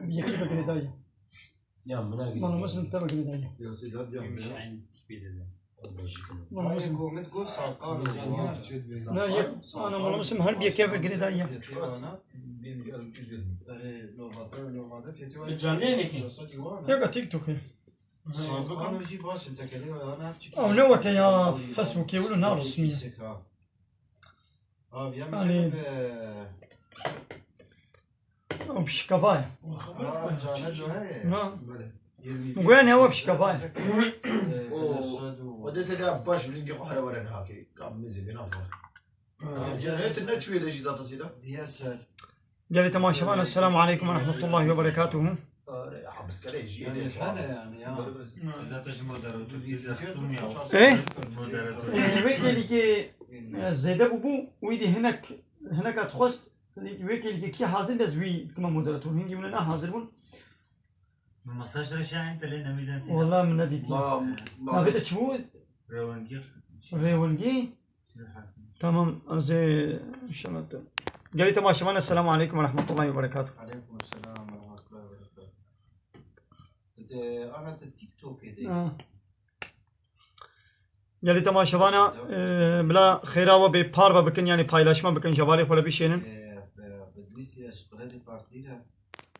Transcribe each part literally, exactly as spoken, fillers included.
Yekî be girêdayî. Ya, min a girêdayî. Mala Muslim te be girêdayî. Ya, Sedat ya, Gümüş ya. Aynı tipi dedi. Mala Muslim. Ahmet Gosal, Kardeşim, ya. Ne, ye, ana Mala Muslim her bir yekî be girêdayî ya. Fiyatı var ana. Bir milyar üç yüz elli. Öyle normalde, normalde fiyatı var. E, canlı yayın ki. Yok, TikTok ya. Sandık ama jî baş in, tekerê ana hep çekil. Ew ne weke ya Facebookê wilo naresmî ye. Abi ya Yani- Ew pişikava ye. Aa, cane cane ye. Na. Min goya ne ew pişikava ye. O, o deste de baş lingê xwe hele were niha kê. Kam min zêde nafa. Ha, cennet ne çûye de jî zaten sîda. Diye ser. Gelê temaşevan, Esselamu Aleykum ve Rahmetullahi ve Berekatuhu. Abi, skere jî Yani de hene yani ya. Zaten şimdi moderatör Bir diye video tuttum ya. çok E? Moderatör. E, wê kêlîkê, e, zêde bûbû, wî dî hinek, hinek hat xwest, wê kêlîkê kî hazir de ez wî dikime moderator. Hingî wine ne hazir bûn. Mesaj re şahin tele nemîzen sîna. Wala min nedîtî. Ma, ma. Navê te çi bû? Rewengî. Rêwingî? Tamam, ez ê inşallah te. Gelî temaşevan, Esselamu Aleykum ve Rahmetullahi ve Berekatuhu. Aleykum selam ve rahmetullahi ve berekatuhu. De, ana te TikTokê de. Ha. Gelî temaşevana, e, bila xêra we bê par ve bikin, yani paylaşma bikin, jevalê xwe le bişênin. E, be, be, dîsî ez kredi partî re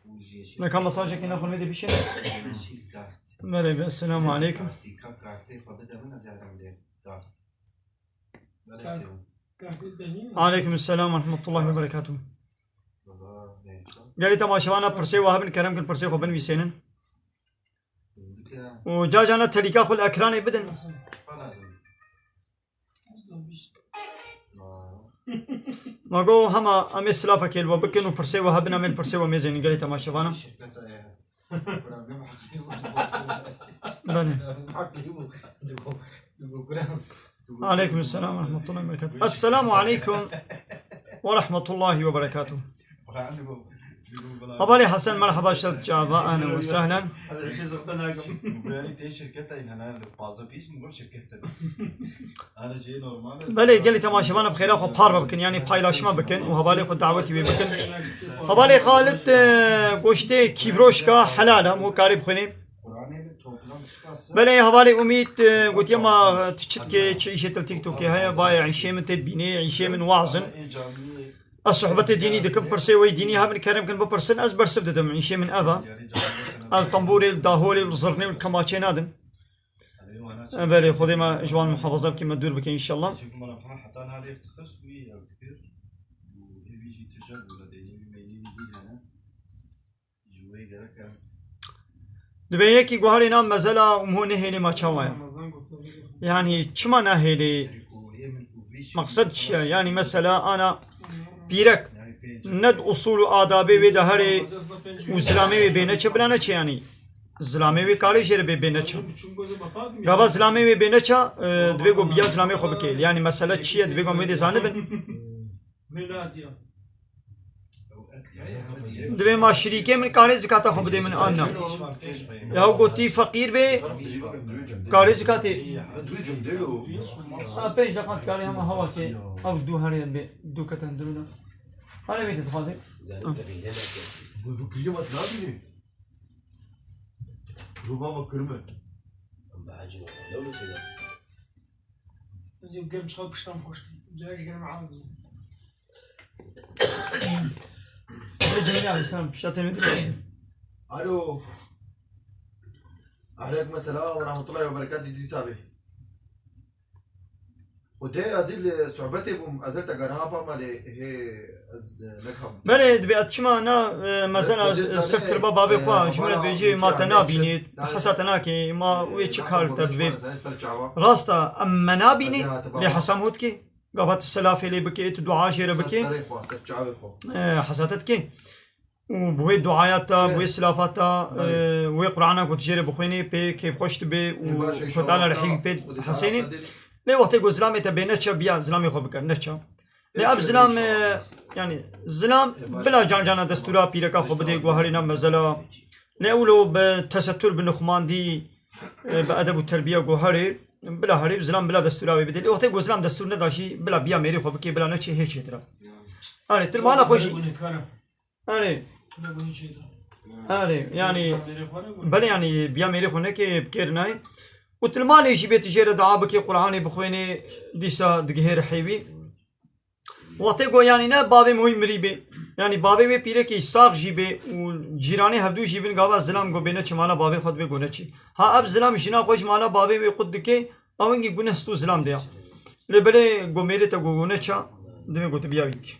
û jê şe- Neka mesajekî nexwe de bişênin. Yeşil kart. Merhaba, Esselamu Aleykum. Kartî, ka kartê xwe bide min, ez yardım lê. Kart. Belê Kart, sê. Kartê te nîne? Aleykum selam ve rahmetullahi ve berekatuhu. Baba, neyse. Gelî temaşevana pirsê we hebin, kerem kin pirsê xwe binivîsênin. Bike. Û ca cana telîka xwe li ekranê bidin. Falan. Aa. Ma go hema em ê silafekê li we bikin û pirsê we hebin, em ê li pirsê we mêzênin gelî temaşevana. Şirketa ye. Belê. Aleykum selam ve rahmetullahi ve berekatuhu. Esselamu aleykum ve rahmetullahi ve berekatuhu. Hevalê Hesen, merhaba, şert çava, ahlen ve sehlen. Belê, gelî temaşevan bi xêra xwe parve bikin, yani paylaşma bikin û hevalê xwe dawetî wê bikin. Hevalê Xalid, e, goştê kîvroşka helal e, mû karî bixwînê. Belê, hevalê Umît, e, gotiye ma tu çi dikê, çi îşê te TikTokê heye, vayê îşê min tê dibînê, îşê min waz in. Ez sohbetê dînî dikim, pirsê wey dînî hebin kerem kin bipirsin, ez bersiv didim, îşê min ev e. Ez tembûrê, daholê, zirnê û kemaçê nadim. E, belê, Xwedê me ji wan muhafaza bike, me dûr bike înşallah. Divê yekî guherî na mezela û miho nehêlê ma çawa ye? Yani çima nahêlê? Meqsed çi ye? Yani mesela ana pîrek ne di usul û adabê wê de herê û zilamê wê bê neçe bila neçe yani. Zilamê wê karê jê re bê bê neçe. Gava zilamê wê bê neçe, e, divê ku biya zilamê xwe bike. Yani mesele çi ye? Divê ku em wê dê zanibin. Divê ma şirîkê min karê zikata xwe bidê min an na. Ya gotî feqîr bê, karê zikatê. Ha, pênc deqan karê hema hewa tê. Ew du herê bê, du ketin dûr de. Hane bê dixwazê. Bu, bu kiriye bak ne yapayım? Ruba bak kırmızı. Ez ê germ çaw piştan xweş dî. Cihê ji germ ew dibî. Cemîl Aleyhisselam pişta tenê dibî. Alo. Aleykum selam ve rahmetullahi ve berekatuhu, Îdrîs abi. Xwedê ez ê li sohbetê bûm, ez ê te geriha ba malê hê ez, e, nekam. Belê, dibê ez çima na, e, mezena, e, ser tirba babê xwe, ji min re dibêjê ma te nabînî, hesa te nakê, ma wê çi kar li te bibê. Rast e, em me nabînê, lê hesa min dikê. Gava tu selafê lê bikê, tu dua jê re bikê. E, hesa te dikê. Û bi wê duaya te, bi wê silafa te, e, wê Qur'ana ku tu jê re bixwînî, pê kêfxweş dibe û Xwedê Teala rehîm pê hesênî. Lê wextê ku zilamê te bê neçe, biya zilamê xwe bike, neçe. Lê ev zilam, e, yani zilam bila can cana destûra pîreka xwe bidê guherîna mezela. Lê ewlo bi tesettur, bi nixumandî, e, bi edeb û terbiya guherê, bila herê zilam bila destûra wê bidê. Lê wextê ku zilam destûr neda jî bila biya mêrê xwe bikê, bila neçê hê çêtir e. Erê, tir mala xwe jî. Erê. Kule bunun şeyi. Erê, yanî, belê, yanî, biya mêrê xwe neke, bi kêr nayê. Û tu li malê jî bê tu jê re dua bikê, Qur'anê bixwênê, dîsa digihê rihê wî. Wextê go, yanî, ne bavê min wî mirî bê. Yanî, bavê wê pîrekê sax jî bê û cîranê hevdû jî bin, gava zilam go bê neçi mala bavê xwe, dibê go neçi. Ha, ev zilam jina xwe ji mala bavê wê qut dike, ew hingî gune stû zilam de ya. Lê belê go mêrê te go, go neça, divê go tu biya wî bikî.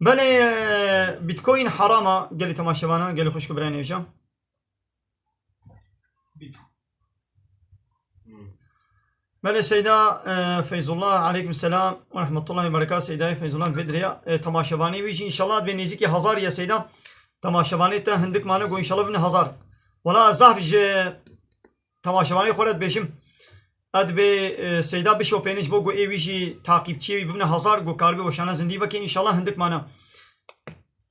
Belê, e, Bitcoin herama, gelî temaşevana, gelî xwişk û birayên hêja. Belê Seyda, e, Feyzullah, aleykum selam ve rahmetullahi ve berekat, Seydayê Feyzullah Bedriya, e, temaşevanê wî jî, înşallah, dibê nêzîkî hezar ya Seyda. Temaşevanê te hindik mane go, înşallah bibine hezar. Wela zaf ji temaşevanê xwe re dibêjim. Edibê, e, Seyda bişopêne ji bo ku ê wî jî taqîbçiyê wî bibine hezar, ku karibê weşana zindî veke, înşallah hindik mane.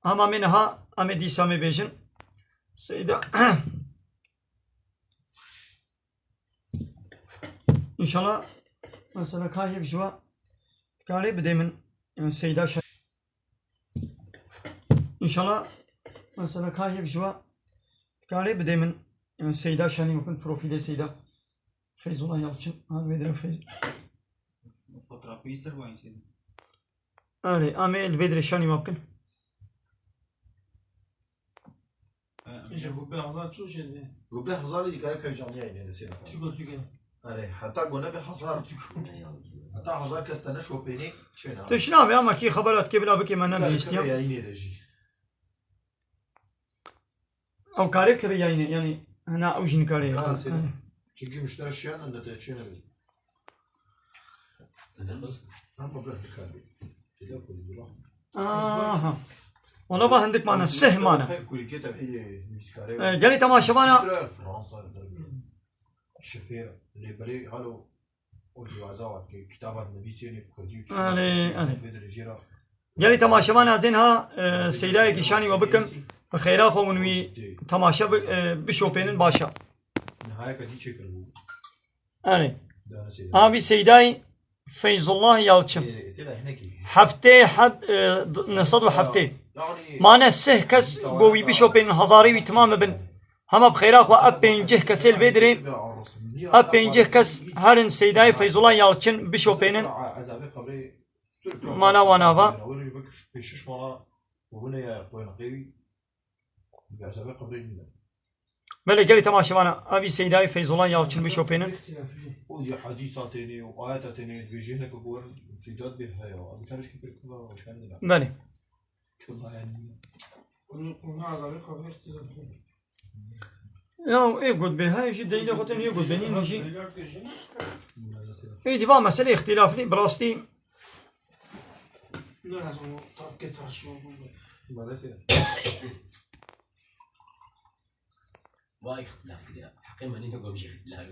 Hema mê niha, em ê dîsa mê bêjin. Seyda. Înşallah, mesela ka yek ji wa dikarê bidê min, e, Seyda Şa-, Înşallah, mesela ka yek ji wa dikarê bidê min, e, Seyda Şanî, min profîlê Seyda. Feyzullah Yalçın. Ha, vê dirê Feyz-, Fotoğrafı ser bu aynı şeydi. Erê, em ê li vê dirê Şanî me bikin. Ji bu bê hezar çû şeydi. Bu bê hezar dikare kay canlı yayın edilsin efendim. Çiko çiko. Erê, heta gone bê hezar. Heta hezar kes te ne şopênê, çê ne? Tu şina be, ama kî xebera dike bila bike me ne bihiştiya. Yayın edecek. Ew karê kirê yayînê, yanî hina ew jî nikare. Kar sêne. Çünkü müşteri şiyan ne te çêne. Ama bırak bir kalbi. Tedavül kulübü lan. Aha. Ona ba hindik mane, sih mane. Hep kulüke tevhîdê müşteri. E, gelî temaşevana. Fransa, şifir, lê belê halo. O ciwaza wat ki kitaba nivîsê ne kurdî û Erê, erê. Bê dirêjê ra. Gelî temaşevan ez ên ha, e, Seydayekî Şanî we bikim. Bi xeyra xwe hûn wî temaşe bi, e, bişopênin baş e. Nihayeka dî çêkiribû. Erê. Dane Seyda. Avî Seydayî Feyzullah Yalçın. Ê, ê, têda hinekî. Heftê heb, e, d-, neh sed û heftê. Yanî mane sih kes go wî bişopênin, hezarê wî timam bibin. Hema bi xeyra xwe ev pêncih kesê li vê dirê, ev pêncih kes herin Seydayê Feyzullah Yalçin bişopênin. Mana wana va. Belê gelî temaşevana, evî Seydayê Feyzullah Yalçin bişopênin. O ya hadîsa tênê, o ayeta tênê, dibêjê hineke ku werin Seyda dibê heya. Abi karışkî pir kula hoşan dina. Belê. Kula yani. Onu, onu azabı kabul ettiler. Ya, ê got bê, hey jî deynê xwe tên yê got bê, nîn jî. Ê dî va mesele îxtîlaflî, bi rastî. Biraz o tatke taşma bu. Maalesef. Vay, îxtîlaf kiriye. Heqê me nîne gom jî îxtîlaf.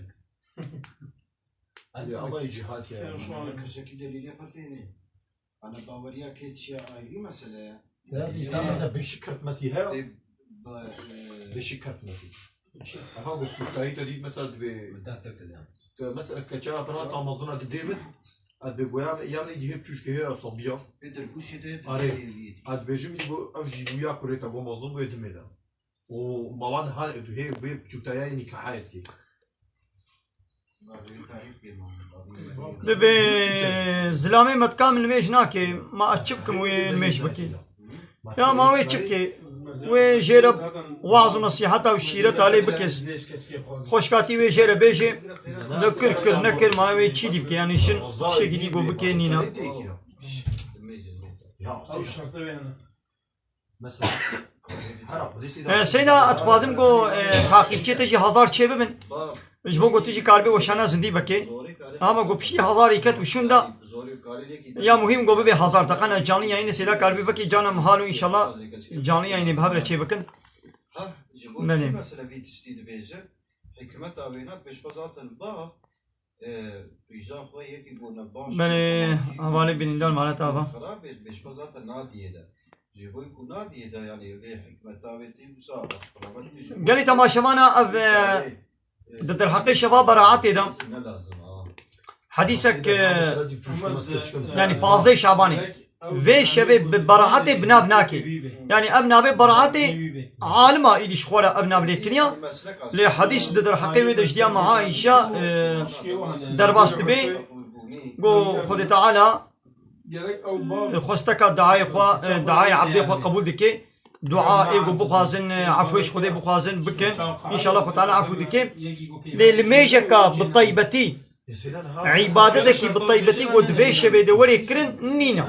Ya, ama cihad ya. Sen şu an köseki delîlê xwe tênê. Ana baweriya kê çiya ayrı mesele ye. Serhat, Îslamê de beşik kertmesî heye? Ê, ba-, e, Beşik kertmesî. Çi? Aha, bu çûktayî te dît, mesela, dibê. Min ta tek te de. Te, mesela, keçeya fena ta mezina didê min. Ez dibê boya, yanî dihê çûşkê heye sabiya. Ê, der kuşê de Arê. Dibê. Ez dibêjim, bu, ev jî bu ya kurê te, bu mezin bu yê dimê de. O malan ha, hê, bu çûktayayê nîkahayê dikê. Dibê zilamê me dika min nimêj nake, ma ez çi bikim wê nimêj bikî? Ya ma wê çi bikê? Wê jê re waz û nesîheta û şîreta lê bikê. Xweşkatî wê jê re bêjê, de kir kir, nekir, ma wê çi dî bikê? Yanî jin tiştekî dî go bikê nîne. Mesela, her Xwedê Seyda. E, Seyda, ez dixwazim ku, e, taqîbçiyê te jî hezar çê bibin. Ji bo ku tu jî karibê weşana zindî vekê. Ama ku piştî hezarî ket û şûnda, ya muhîm ku bibê hezar. Teqena canlı yayınê Seyda karibê vekê, cana min halo, înşallah canlı yayınê bi hev re çê bikin. Ha, ji bo Belê. Çi mesela vî tiştî dibêje? Hikmeta wêna pêşxwe zaten bav. Belê, hevalê bînîndar mane te ava. Gelî temaşevana ev, e, di derheqê şeva beraetê de hedîsek, e, yanî pazdeh Şabanê. vê şevê bi beraetê bi nav nake. Yanî ev navê beraetê alima îdî ji xwe re ev nav lê kiriya. Lê hedîs di derheqê wê de ji diya me Aîşa, e, derbas dibe. Go Xwedê Teala, e, xwesteka duayê xwe, e, duayê ebdê xwe qebûl dike. Dua ê ku bixwazin, e, efwê ji Xwedê bixwazin, bikin. Înşallah Xwe Teala efû dike. Lê limêjeka bi taybetî, îbadetekî bi taybetî ku di vê şevê de were kirin, nîne.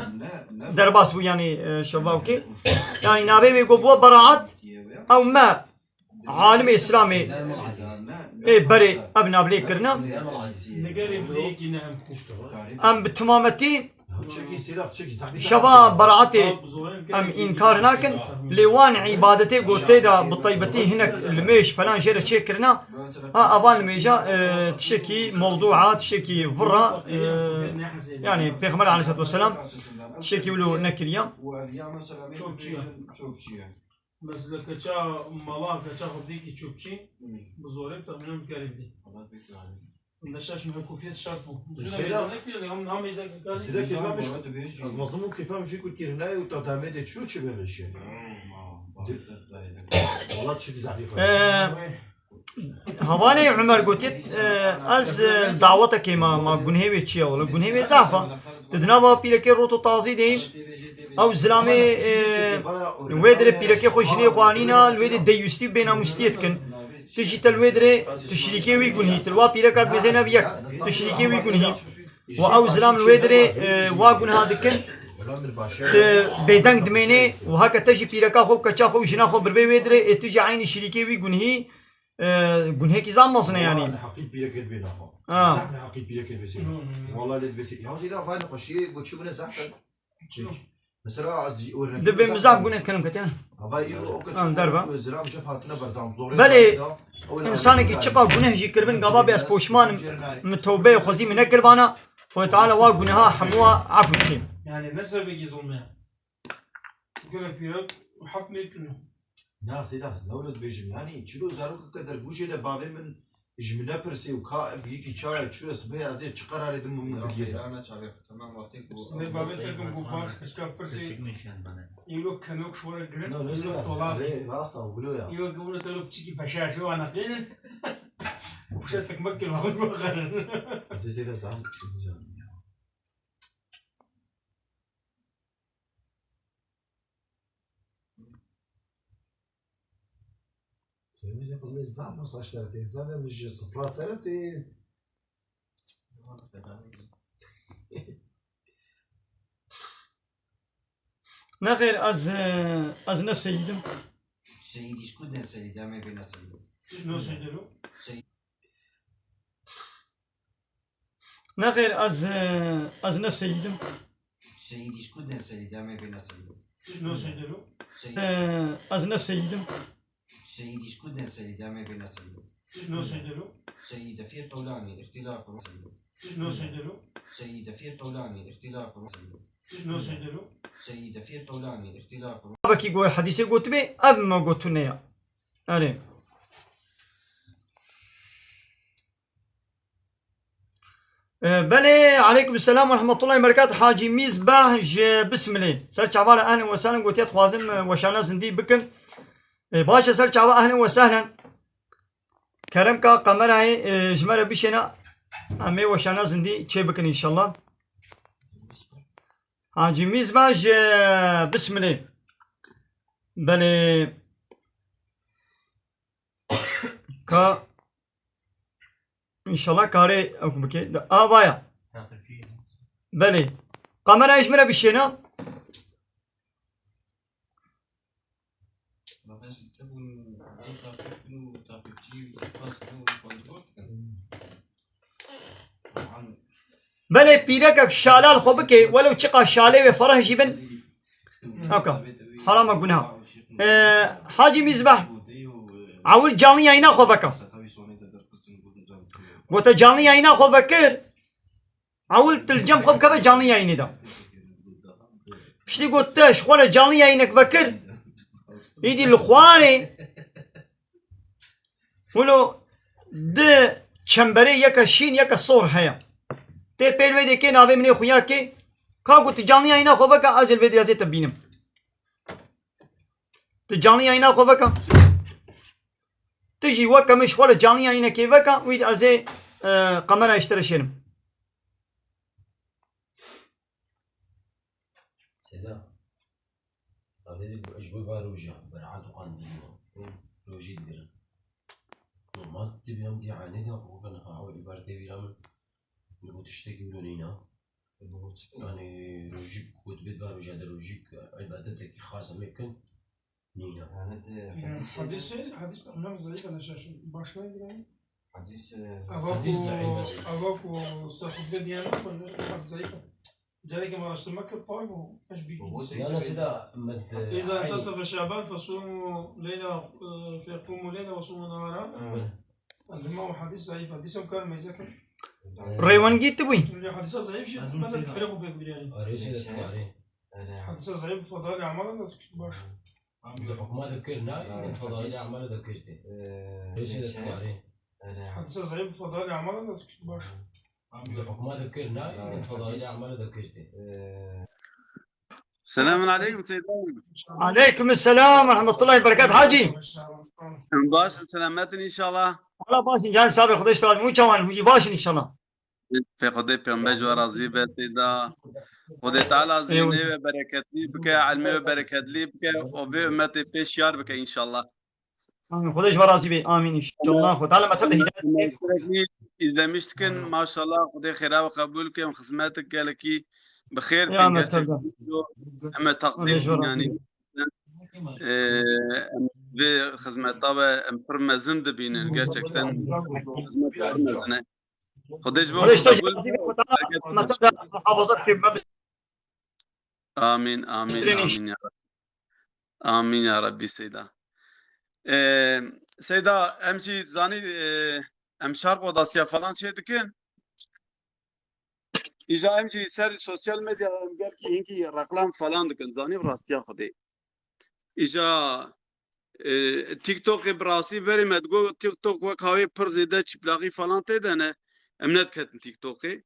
Derbas bû, yanî, e, şevbavkê. Yanî navê wê ku bû beraat, ew me alimê Îslamê ê berê ev nav lê kirine. Em bi timametî şeva beraatê em înkar nakin, lê wan îbadetê ku tê de bi taybetî hinek limêj falan jê re çêkirine, ha, evan limêja, e, tiştekî mewdû a, tiştekî vir a, e, yanî Pêxember aleyhisselatu vesselam tiştekî wilo nekiriye. Çopçî ye. Mesela keça mala, keça xwe dîkî çopçî, bi zorê texmînan bikarî bidî. Neşaş mehkûfiyet şart bû. Zû de mêze nekir, lê hom ha mêze bikarî. Zira kêfa min, ez mezlûm û kêfa min jî ku kîrinaye û ta demê de çilo çi bevêje. Wala çi zehî. Ee, Hevalê Umer gotiye, e, ez, e, dawetekê ma, ma gunhê wê çi ye? Wele gunhê wê zaf e. Tu di nava pîrekê rot û tazî de yî. Ew zilamê, e, wê dirê pîrekê xwe jinê xwe anîna, li wê de deyûstî û bênamûstiyê dikin. Tu jî te li wê dirê, tu şirîkê wî gunhî. Tu li wa pîreka dibêzê ne bi yek. Tu şirîkê wî gunhî. Û ew zilam li wê dirê, e, wa gunha dikin. Tu bêdeng dimênê û heke te jî pîreka xwe û keça xwe û jina xwe birbê wê dirê, ê tu jî eynî şirîkê wî gunhî. E, gunhekî zaf mezin e yanî. Wala neheqî pîrekê dibê naxwe. Ha. Zaf neheqî pîrekê dibê sê. Wala lê dibê sê. Ya zêde avay nexweşiyê goçî bûne zaf e. Mesela ez jî örnek Dibê min zaf guneh kirim ketiye. Avay îro o Ha, derba. Zira micef hatine berdam. Zorê Belê, insanekî çiqa guneh jî kiribin, gava bê ez poşman im, min tewbeyê xwezî min nekiribana, Xwedê Teala wa guneha hemûa efû dike. Yani ne sebebekî zulmê. Gele pîrek û heft mêr kiriyo. Ya Seyda, ez ne wilo dibêjim. Yanî çilo zarokeke dergûjê de bavê min ji min nepirsê û ka ev yekî çaye çilo sibê ez ê çi qerarê dim min bigire. Sibê bavê te dim ku bavê piçka pirsê. Îro kenok şore girin, îro tolazê. Rast a, wilo ya. Îro gibûne te lo piçikî peşa şo ana qênin. Kuşe tekmek kir, ma xwe bixerin. Dizê de zam. Senin yapılmış zam mı saçları teyze ve mi ji sıfra tarafı? Nexêr, ez, ez ne seyîd im. Seyîd îşkû ne seyîd, em ê bêne seyîd. Siz ne seyîd o? Seyîd. Nexêr, ez, ez ne seyîd im. Seyîd îşkû ne seyîd, em ê bêne seyîd. Siz ne seyîd o? Seyîd. Ez ne seyîd im. Seyîd îşkû ne seyîd, em ê bêne seyîd. Siz ne seyîd o? Seyîd efî qewlanî, îxtîlaf. Siz ne seyîd o? Seyîd efî qewlanî, îxtîlaf. Siz ne seyîd o? Seyîd efî qewlanî, îxtîlaf. Babekî go-, hedîsê gotibê, ev me gotune ya. Erê. E, belê, aleykum selam ve rahmetullahi ve berekat. Hacî Mîzbah ji Bismilê. Ser çava re ehlen ve sehlen gotiye, dixwazim, e, weşana zindî bikin. E, baş e, ser çava ehlen ve sehlen. Kerem ka kamerayê, e, ji me re bişêne, em ê weşana zindî çê bikin înşallah. Hacî Mîzbah ji Bismilê. Belê. Ka, înşallah karê ew bike. De, a, vaya. Belê. Kamerayê ji min re bişêne. Belê pîrekek şalal xwe bike, welew çiqa şalê wê fereh jî bin. Ewka. Harama guneha. Ee, Hacî Mîzbah. Ewil canlı yayına xwe veke. Gote canlı yayına xwe vekir. Ewil tu li cem xwe bikeve canlı yayınê de. Piştî got te ji xwe re canlı yayınek vekir. Îdî li xwarê. Wilo di çemberê yeke şîn, yeke sor heye. Tê pêl wê dê kê navê min ê xuya kê. Ka ku tu canlı yayına xwe veke, ez ê li vê diyazê te bînim. Tu canlı yayına xwe veke. Tu jî weke min ji xwe re canlı yayınekê veke, wî de ez ê, e, kamera ji te re şêrim. Seda, evdê ji bo va roja, beraat û qandîl, rojî digirin. Normal, tê bîra min dî eynê de, xwe kan ha, ew îbaretê bîra min, li bo tiştekî wilo nîna. Yani, rojî, ku dibê va roja de rojî, îbadetekî xas em ê bikin, nîna. Yani, te Yani, hadîs hadîs, hadîs, Peyxember zayıf, yani, şaş-, başına giren. Hadîs, e, Ava Hadîs ku, zayıf. Ava ku sahibde diyen, hadîs zayıf. Carekê me araştirme kir, pay bû, eş bî. Bu Ya Seda, me de Îza entesefe Şaban fesûmû leyla, e, fekumu leyla ve sûmû nehara. Evet. Lima û hadîs zayîf, hadîs em kar meyze kir. Rêwengî tu bûyî. Lê hadîsa zayîf jî, Ez mesela mesela- tarîx û pêk bir yani. Arê Seda tarî. Hadîsa zayîf, fedalê amala da baş. Di hukma de kir, na, Evet. fedalê amala da kir tê. Ee, Arê Seda tarî. Hadîsa zayîf, fedalê amala da baş. Di hukma de kir, na, fedalê amala da kir tê. Selamun aleyküm Seyda. Aleyküm selam ve rahmetullahi ve berekat, hacî. Baş, selametin inşallah. Wala baş in, can sabe, Xwedê ji te razî. Hûn çawan, hûn jî baş in inşallah. Pê Xwedê pêxember ji we razî be Seyda. Xwedê Teala Eyvallah. Zîhnê we bereketlî bike, ilmê we bereketlî bike û vê ummetê pê şiyar bike inşallah. Amîn. Xwedê ji we razî be. Amîn. Înşallah. Xwedê Teala me te de hidayet bike. Sürekli izlemiş dikin. Maşallah. Xwedê xêra we qebûl ke. Em xizmetik gelekî bi xêr dikin. Ya me gerçekten. Em e takdim Xwedê ji we razî yani. Be. Ee, em vê xizmeta we em pir mezin dibînin. Gerçekten xizmet pir mezin e. Xwedê ji bo Xwedê ji te qebûl razî be. Xwedê Teala me te de muhafaza bike. Amîn, amîn, Bitirîn inşallah. Amîn ya Rabbi. Amîn ya Rabbi Seyda. Ee, Seyda, em jî zanî, ee, em şarq odasiya falan çê dikin. Îja em jî ser sosyal medya em gelkî hinkî reklam falan dikin. Zanî rastiya Xwedê. Îja E, TikTokê bi rastî berê me digot, TikTok wek hawê pir zêde çiplaqî falan tê de ne. Em nediketin TikTokê.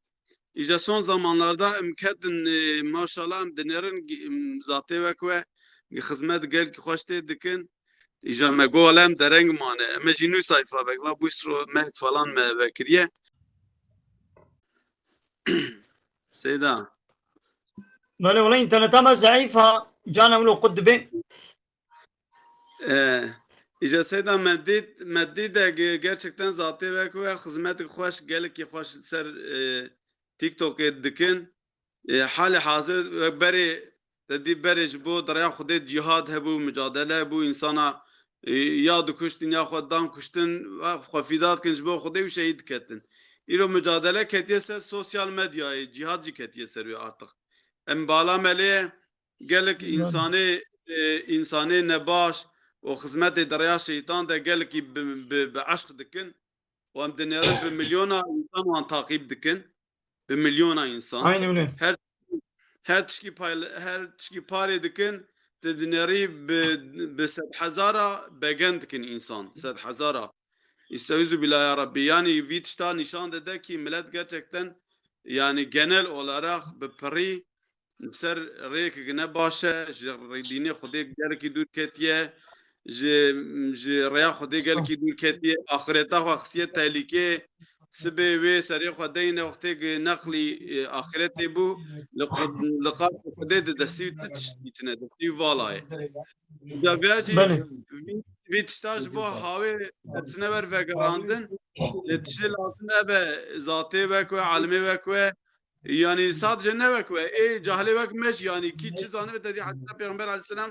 Îja son zamanlarda em ketin, e, maşallah em dinêrin, gi-, em zatê wek we, gi-, xizmet gelkî xweş tê dikin. Îja me got, wele em dereng mane. Em e jî nû sayfa vek, va bûstro mehk falan me vekiriye. Seyda. Belê, wele înterneta me zeîf ha, cana wilo qut dibe. E, îja Seyda me dît, me dît de ge-, gerçekten zatê wek we xizmetek xweş, gelekî xweş ser, e, TikTokê dikin. E, halê hazir wek berê, te dî berê ji bo di rêya Xwedê cîhad hebû, micadele hebû, însana, e, ya dikuştin ya xwe dan kuştin, xwe fîda dikin ji bo Xwedê û şehîd diketin. Îro micadele ketiye ser sosyal medyayê, cîhad jî ketiye ser wê artık. Em bala me lê ye. Gelek Yanî. Însanê, e, însanê nebaş û xizmetê di rêya şeytan de gelekî bi, bi, bi eşq dikin û em dinêrin bi milyona însan wan taqîb dikin. Bi milyona însan. Aynen öyle. Her, her tişkî payla-, her tişkî parê dikin, tu dinêrî bi, bi sedhezara begen dikin însan. Sedhezara. Estaizu billah ya Rabbi. Yanî vî tişta nîşan dide kî millet gerçekten, yanî genel olarak bi pirî li ser rêyekê ne baş e, ji rê-, dînê Xwedê gelekî dûr ketiye, ji, ji rêya Xwedê gelekî dûr ketiye, axireta xwe xistiye tehlîkê, sibê wê serê xwe deyne wextê ku neqlî, e, axîretê bû, li xwe, li qasê Xwedê di destî tu tişt dîtine, destî vala ye. Ca vêya jî Belê. vî, vî tişta ji bo hawê tersine wer vegerandin, e, tiştê lazim ebe zatê wek we, alimê wek we, Yanî sadece ne wek we, ê cahilê wek me jî, yanî kî çi zanibe, te dî hedîsa Pêxember aleyhisselam,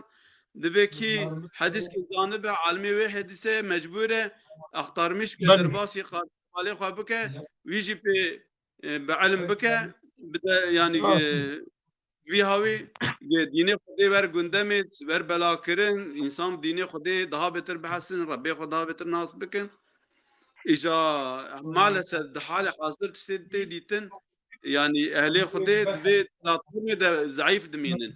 divê kî hedîs kî zanibe, alimê wê hedîsê mecbûr e, axtarmiş bike, Belê. derbasî qal-, qalê xwe bike, wî jî pê, e, bi ilim bike, bide, yanî, Rast. e, vî hawî, e, dînê Xwedê wer gundemê, wer belakirin, însan dînê Xwedê daha bêtir bihesin, Rebbê xwe daha bêtir nas bikin. Îja maalesef di halê hazir tiştê tê dîtin, yanî ehlê Xwedê di vê platformê de zeîf dimînin.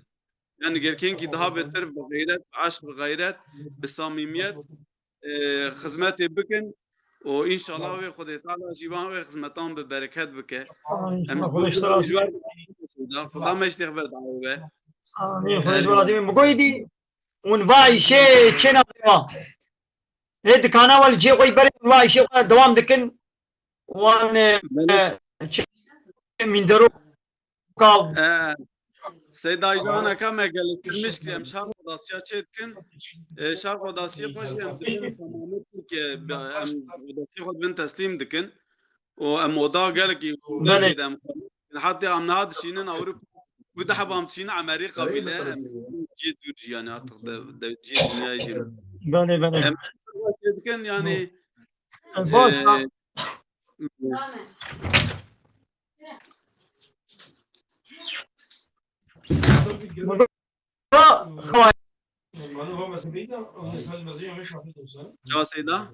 Yanî gerkênkî daha bêtir bi xeyret, bi eşq, bi xeyret, bi samîmiyet, e, xizmetê bikin. û înşallah wê Xwedê Teala jî van wê xizmetan bi bereket bike. Em ji Xwedê ji we razî be. Xuda me ji têx ber dawe be. Amîn. Xwedê ji we razî be. Min got êdî hûn va îşê çê navê wa. Ê dikana we li cihê xwe yî berê hûn va îşê xwe dewam dikin. Wan, e, çi mîndero Kav. E, Seyda Jana ka me gelektirmiş ki em şar xwedasiya çê dikin. E, şar xwedasiya xwe jî em dikin tamamê Tirkiye, em xwedasiya xwe dibin teslîm dikin. Û em oda gelekî Belê. Gelekî de em xwe. Hatta em niha dişînin Ewropa. Bu daha bam dişînin Amerîka bile em cihê dûr jî yani artık de, de cihê dinyayê jî. Belê, belê. Em çê dikin yani, Baş. e, Çawa Seyda?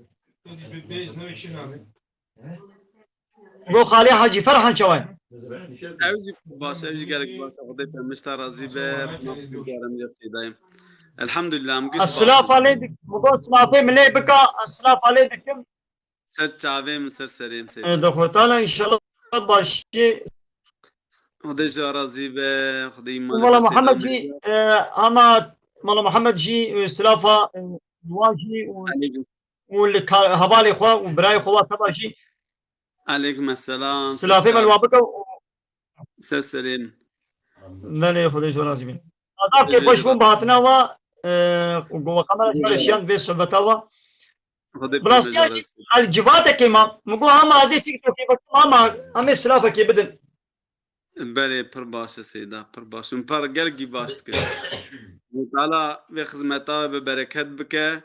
Go Xalê Hacî Ferhan çawa ye? Ew jî baş, ew jî gelek baş. Xwedê pêmişta razî be. Rehmet bi gerem ya Seydayê. Elhamdulillah, em giş Ez baş. Silafa lê dik-, Go silafê min lê bika, ez silafa lê dikim. Ser çavê min, ser serê min, Seyda. E, de Xwedê Teala înşallah başiyê. Xwedê ji we razî be, Xwedê îman Mala Muhammed jî, e, ama Mala Muhammed jî, e, silafa, e, wa jî û, Aleykum. û li ka-, hevalê xwe û birayê xwe wa teba jî Aleykum esselam. Silafê me li wa bike û Ser serê min. Belê, Xwedê ji we razî be. Azar pê xweş bûn bi hatina wa, e, û go we kamera şiyan vê sohbeta wa. Xwedê Bi rastiya pê me jî razî. El civatekê ma, min got hema ez ê TikTokê bikim ama em ê silafekê bidin. Belê, pir baş e Seyda, pir baş. Min par gelkî baş dikir. Xwedê Teala vê xizmeta we bi bereket bike.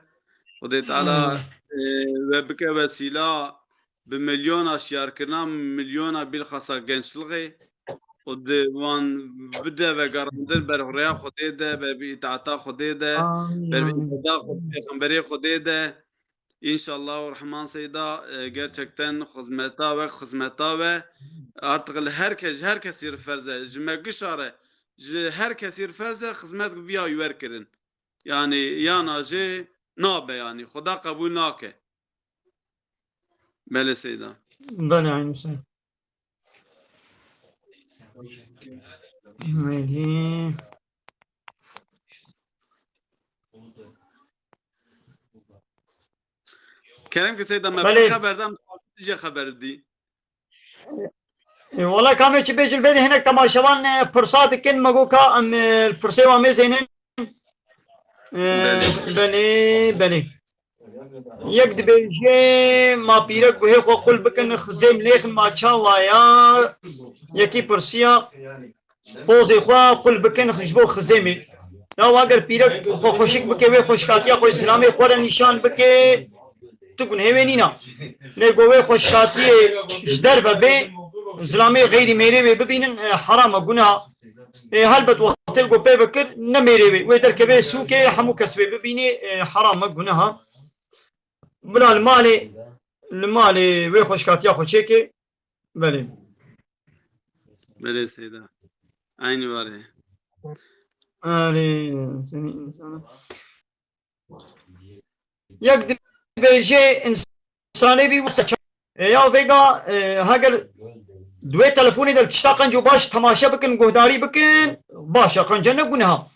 Xwedê Teala, e, we bike wesîla bi milyona şiyarkirina milyona bilxasa gençlixê û di wan bide vegerandin ber rêya Xwedê de, ber bi îtaeta Xwedê de, Amîn, ber bi amîn. îtaeta Xwedê, Pêxemberê Xwedê de. Înşallah Rehman Seyda, e, gerçekten xizmeta we, xizmeta we artık li her kes, ji her kesî re ferz e, ji me gişa re, ji her kesî re ferz e xizmet viya wer kirin. Yani yana jê nabe yani. Xuda qebûl nake. Belê Seyda. Belê, aynı şey. Neydi? Kerem ki Seyda me Belê. Xeber dam, xeber dî. E, wala kamê çi bêjin bêdî hinek temaşevan, e, pirsa dikin, me got ka em, e, pirsê wa mêzênin. E, Belê. Belê, belê. Yek dibêje, ma pîrek guhê xwe qul bikin, xizêm lêxin ma çawa ya? Yekî pirsiya, pozê xwe qul bikin ji bo xizêmê. Ya eger pîrek xwe xweşik bike, wê xweşkatiya xwe zilamê xwe re nîşan bike, tu gunehê wê nîna. Lê go wê xweşkatiyê ji derve bê, zilamê xeyrî mêrê wê bibînin, e, heram e, guneh e. E, helbet wextê go pê bikir, ne mêrê wê. Wê derkeve sûkê, hemû kes wê bibînê, e, heram e, guneh e. Bila li malê, li malê wê xweşkatiya xwe çêkê, belê. Belê Seyda. Aynı var ya. Erê, seni insana. Yek dibêje insanê bî wisa ça-, e, ya vêga, e, heger di wê telefonê de li tişta qenc û baş temaşe bikin, guhdarî bikin, baş e, qenc e, ne guneha.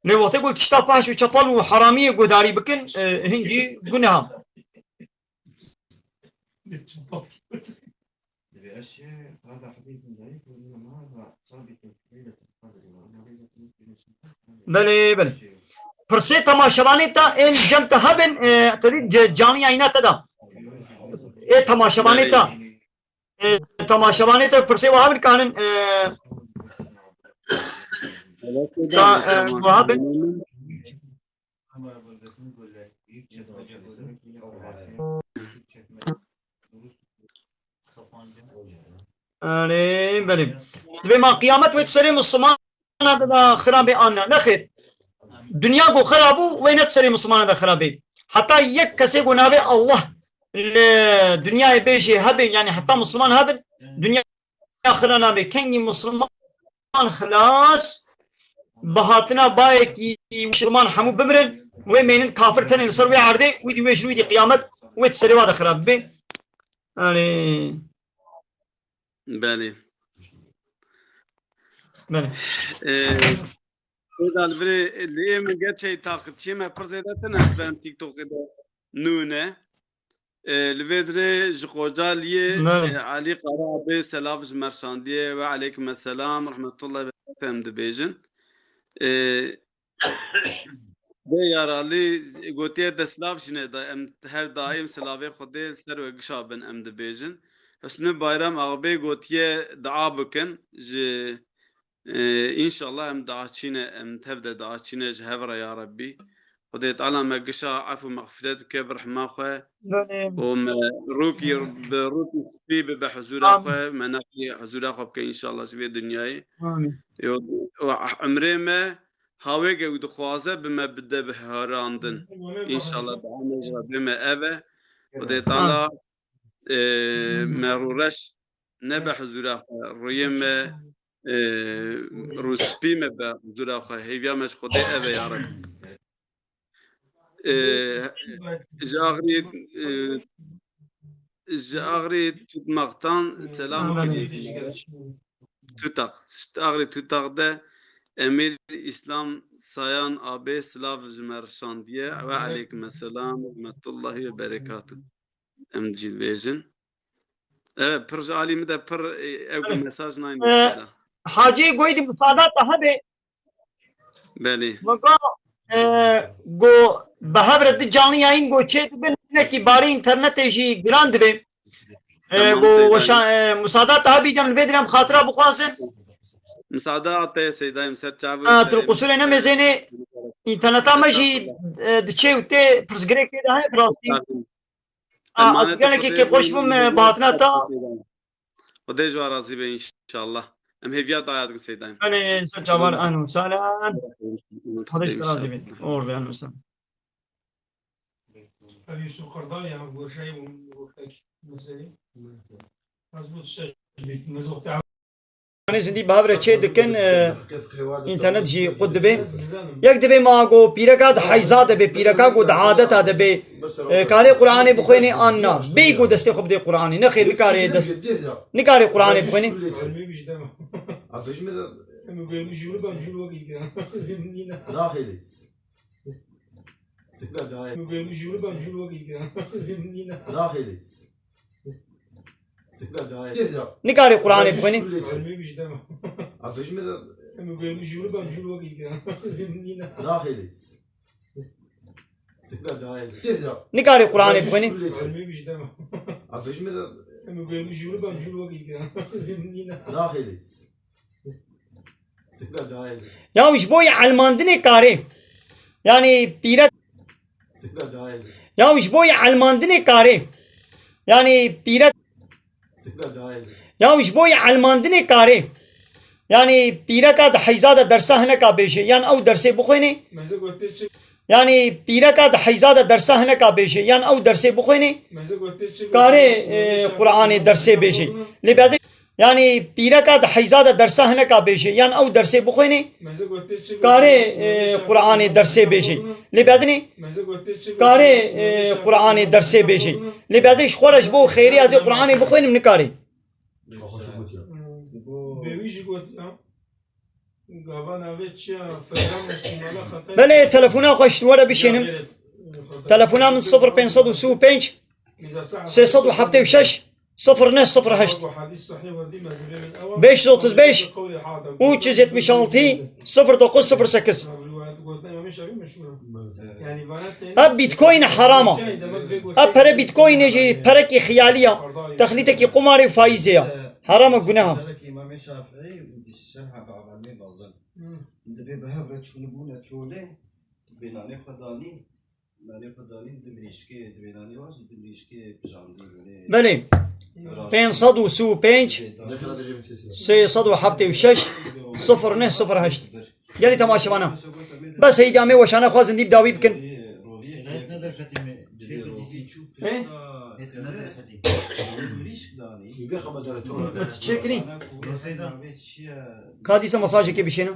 Lê wextê ku li tişta fahş û çepal û heramiyê guhdarî bikin, e, hingî guneha. Belê, belê. Pirsê temaşevanê te ên cem te hebin, e, te dî ce-, canî yayîna te da. Ê temaşevanê te. E, temaşevanê te pirsê wa hebin kanin, e, ka, e, wa hebin. Erê, belê. Dibê ma qiyamet wê di serê Mislimana de da xirabê an ne? Nexêr. Dinya ku xirab bû, wê ne di serê Mislimana de xirabê. Heta yek kesê ku navê Allah li dinyayê bêjê hebin, yani heta Misliman hebin, dinya xira nabê. Kengî Misliman xilas bi hatina bayekî Misliman hemû bimirin, wê mênin kafir tenê li ser wê erdê, wî dî wê ji wî dî qiyamet wê di serê wa de xira bibê. Erê. Belê. Belê. Ee, Seyda, li virê, lê min gerçekî taqipçiyê me pir zêde tune, ji ber TikTokê de nû ne. Ee, li vê dirê ji Qoca Liyê, Belê. ee, Elî Qara Abê selav ji me re şandiye. Ve aleykum esselam, rahmetullah ve berekatuh em dibêjin. Ee, Vê yaralî gotiye de silav jî neda. Em her daîm silavê Xwedê li ser we gişa bin em dibêjin. Husnî Bayram Axbê gotiye dua bikin ji, e, înşallah em dua çîne, em tev de dua çîne ji hev re ya Rebbî. Xwedê Teala me gişa ef û mexfiret bike bi rehma xwe. Belê. Û me rûkî bi rûkî spî bibe huzûra Amin. xwe, me nakî huzûra xwe bike înşallah ji vê dinyayê. Amin. Û, û emrê me hawêke ku dixwaze bi me bide bi herandin. Înşallah dua me ji Rebbê me ev e. Xwedê Teala, e, me rûreş nebe huzûra xwe, rûyê me, e, rûspî me be huzûra xwe. Hêviya me ji Xwedê ev e ya Reb. E, ji Axrî, e, ji Axrî Tutmaqtan selam kirî. Tutaq. Ji Axrî Tutaq de Emîr Îslam Sayan Abê silav ji me re şandiye. Ve aleykum esselam, rahmetullahi ve berekatuh. Em jî dibêjin. Evet, pir ji alî min de pir, e, ew ku mesaj nayên Ee, Hacî Goydî, musada te hebe. Belê. Weka, e, go bi hev re di canlı yayın go çê dibin, hinekî barî internetê jî giran dibe. E, Tamam, go Seyda. weşa-, e, musada te hebî dem li vê direm xatira bixwazin. Musada te Seydayê min ser çav û Ha, tu serê qusûrê min. nemezênê, interneta me jî, e, diçê û tê pirsgirêkê de heye bi rastî. Estağfirullah. A, Emanet gelekî Xwedê kêfxweş bûm, e, bi hatina te. Xwedê ji we razî be înşallah. Em hêviya daya dikin Seydayê min. Belê, ser çavan, ehlen û sehlen. Xwedê ji te razî be. Oxir be, ehlen û sehlen. Elî Yusuf Qerdal, yani, bu şey, bu, bu, bu, bu, bu, bu, bu, bu, bu, Em ê zindî bi hev re çê dikin, e, înternet jî qut dibe. Yek dibe ma go pîreka di heyza de be, pîreka go di adeta de be, e, karê Qur'anê bixwêne an na? Bêyî go destê xwe bidê Qur'anê. Nexêr, nikarê dest, nikarê Qur'anê bixwêne. Nikarê Qur'anê bixwînî? Nikarê Qur'anê bixwînî? Ya ji bo yê elmandinê karê. Yanî pîrek. Ya ji bo yê elmandinê karê. Yanî pîrek. Ya ji bo yê elmandinê karê. Yanî pîreka di heyza de dersa hineka bêje. Yan ew dersê bixwêne. Yanî pîreka di heyza de dersa hineka bêje. Yan ew dersê bixwêne. Karê, e, Qur'anê dersê bêje. Lê bede Yanî pîreka di heyza de dersa hineka bêje, yan ew dersê bixwêne, karê, e, Qur'anê dersê bêje. Lê bedinê, karê, e, Qur'anê dersê bêje. Lê bedê ji xwe re ji bo xêrê ez ê Qur'anê bixwênim nikarê. Belê, telefona xwe ji we re bişênim. Telefona min sifir pênc sed û sî û pênc, sê sed û heftê û şeş, sifir neh sifir heşt. Beş yüz otuz beş, üç yüz yetmiş altı, sıfır dokuz sıfır sekiz. Ev Bitcoin herama. Ev pere Bitcoin jî perekî xiyalî ya. Texlîtekî qumarê û faîzê ya. Herama, guneha. Dibê bi hev re çûnibûne çolê, dibê nanê xwe danî, nanê xwe danî di mirîşkê, dibê nanê wan jî di mirîşkê pijandî bûnê. Belê. Pênc sed û sî û pênc, sê sed û heftê û şeş, sifir neh sifir heşt. Gelî temaşevana. Bes heyda me weşana xwe zindî bi dawî bikin. He? Tu çêkirî? Ka dîsa mesajekê bişêne.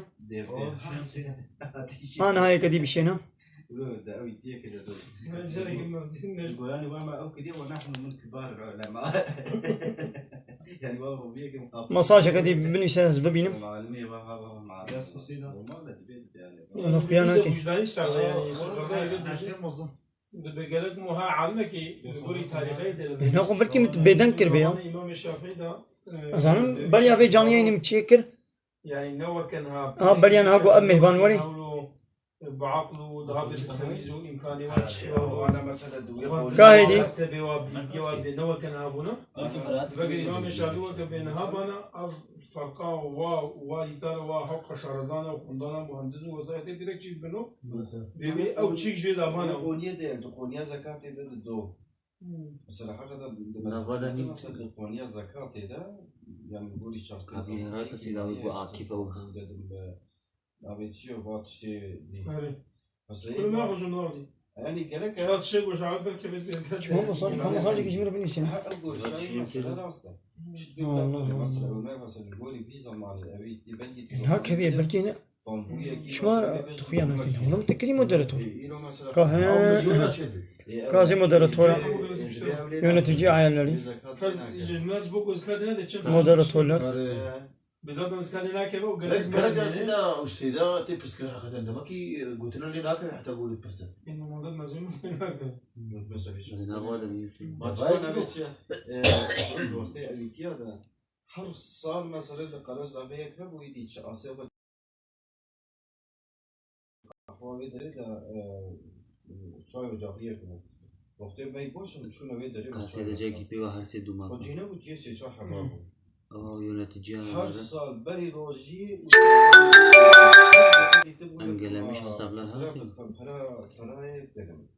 An hayê kedî bişêne. Lo, de ew îtiyekê de do. Goyanî wa me ew kiriye, wa nahnu min kibar ulema. Yani wa rûviyekê muxatab. Mesajeke dî binîse ez bibînim. Malimê wa, wa, wa, wa, ma. Dest xusî da. Normal de dibê yani. Yanî, qiyana ki. Wîcdanî serde yani, sokarda yani. Dibe gelek muha alimekî, li gorî tarîxê de. Hina xwe belkî min bêdeng kiribe ya. Îmamê Şafîî de, e, Ez zanim, beriya vê canî yayînê min çêkir. Yani ne weke niha. Ha, beriya niha got, ev mêhban werê. Bi aql û daha bi temîz û îmkanê wan çi wa. Gahê dî. Mektebê wa, bilgiya wa bê ne weke niha bûna. Vegere Îmamê Şafîî weke bê niha bana, ev ferqa wa, wa îdara wa hewqa şarezana û xwendana muhendis û wesayetê direk çî bino. Bê wê ew çîk jê de bana. Qoniyê de, di qoniya zekatê de, de do. Hmm. Mesela, heqeda di Navara nî mesela di qoniya zekatê de, yani gorî çavkê Kapî zekatê herata sî dawî ku Akîf ew. Dedim be, navê çi ye, va tiştê dî. Erê. Mesela, Kul ma xwe ji nav dî. Yani gerek Çiqa tiştê ku ji alî derkeve dê. Çima mesaj, ka mesajekî ji min re binivîsîne? Ha, ew goşa mesela rast e. Çi dê Allah Allah. Mesela, mesela, gorî vî zamanî, evî, belkî Ne kevî, belkî ne. Şima tu xuya nakî. Oğlum, te kirî moderator. Ka he. Ka zî moderator. Yönetici ayarları. Moderatorlar. Bi zaten zikadê nakeve û gerek Gerek merdiye. Aslında uştê de tê pirsgirêk hakikaten demek ki gotina lê nakeve heta ku pirsin. Normalde mezun lê nakeve. Mesela bir şey. Ne var da bir. Başka ne bir şey. Eee, wextê evîtiya de her sal mesela li Qerez navê yek hebû, îdî çi asê xwe Xwe vê derê de, e, çay ocağiyek bû. Wextê me baş in, çûne wê derê me çay Kasê de ocağiyek. Cekî pê ve her sê dûma. Xwecî nebû, cihê sê çar heba bû. Aa, yöneticiya Her sal berî rojî û Em gelemiş hesaplar ha. Para, para, para dedim.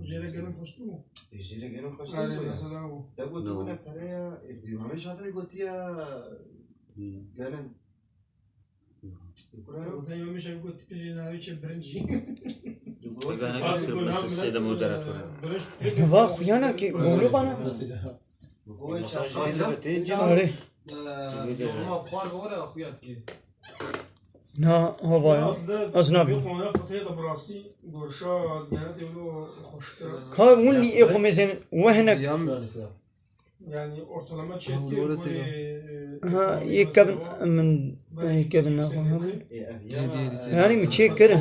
Jêre gelin xweştir bû. Jêre gelin xweştir bû ya. Mesela o. Te got tu ne pereya, e, Îmamê Şafîî gotiya gelin. Te Îmamê Şafîî got tu jê navê çi birincî. Cigana Bazı kırmızı sitede moderatör. Birinç. Va xuyana ki bolu bana. Mesaj jêre gotiya. Arê. Doğuma xwar bore xuya ki. Na, hava ya. Ez nabînim. Qonera fethiye de bi rastî gorşa genetê wilo xweştir. Ka hûn lî ê xwe mêzên wehnek. Yan. Yani ortalama çet. Doğru söylüyor. Ha, yek kevin min, yek kevin na xwe. Yani mi çek kere.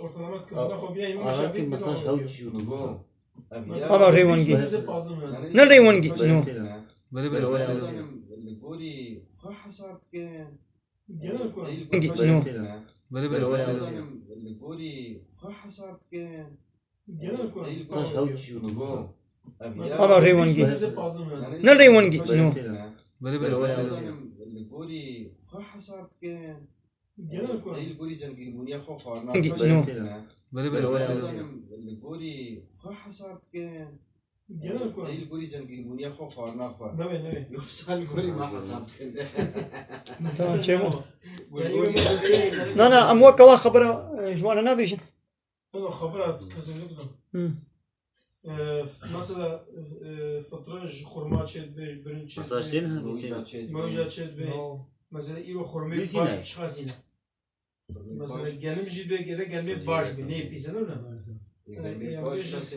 Ortalama ki mesaj hal çiyo. Ama rêwengî. Ne rêwengî? No. Böyle böyle. Li gorî xwe hesab dikin. Wengî, no. Böyle böyle. Li gorî xwe hesab dikin. Taş hal çiyo. Ama rêwengî. Ne rêwengî? No. Böyle böyle. Li gorî xwe hesab dikin. Li gorî zengînbûniya xwe xwarina Wengî, xwe no. Böyle böyle. Li gorî xwe hesab dikin. Li gorî zengînbûniya xwe xwarina xwe. Newê, newê. Yoksa li gorî me hesab dikin. Tamam, çemo. Na, na, em weke wa xebera, e, ji wan re nabêjin. Ew xebera kesê nikirin. Hı. E, mesela, e, fitra ji xurma çêdibe, ji birinc çêdibe. Mesaj tê niha nivîsîne. Mewca çêdibe. No. Mesela îro xurmê Nivîsîne. Baş çiqasîne. Mesela genim jî bê gede genim baş bê. Nê pîse ne ne? Genim baş nasıl?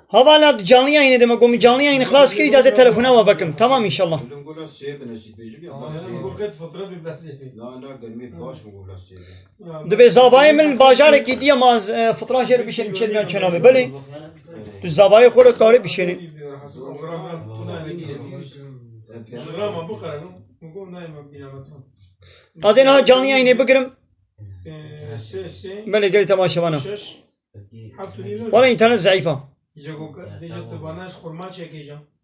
Hevala canlı yayını demek, o canlı yayını xlas kir, îdazê telefona wa vekim. Tamam inşallah. Gulum gula sê bine jî bêjim ya. Tamam, bu ket fitra bir blasê. Na, na, genim baş mı gula sê bine? Divê zavayê min bajarekî diye ma, e, fitra jê re bişênim çêdinan çênavê. Belê. Tu zavayê xwe re karê bişênî. Ez ê niha canlı yayınê bigirim. Belê gelî temaşevana. Wala internet zayıf a.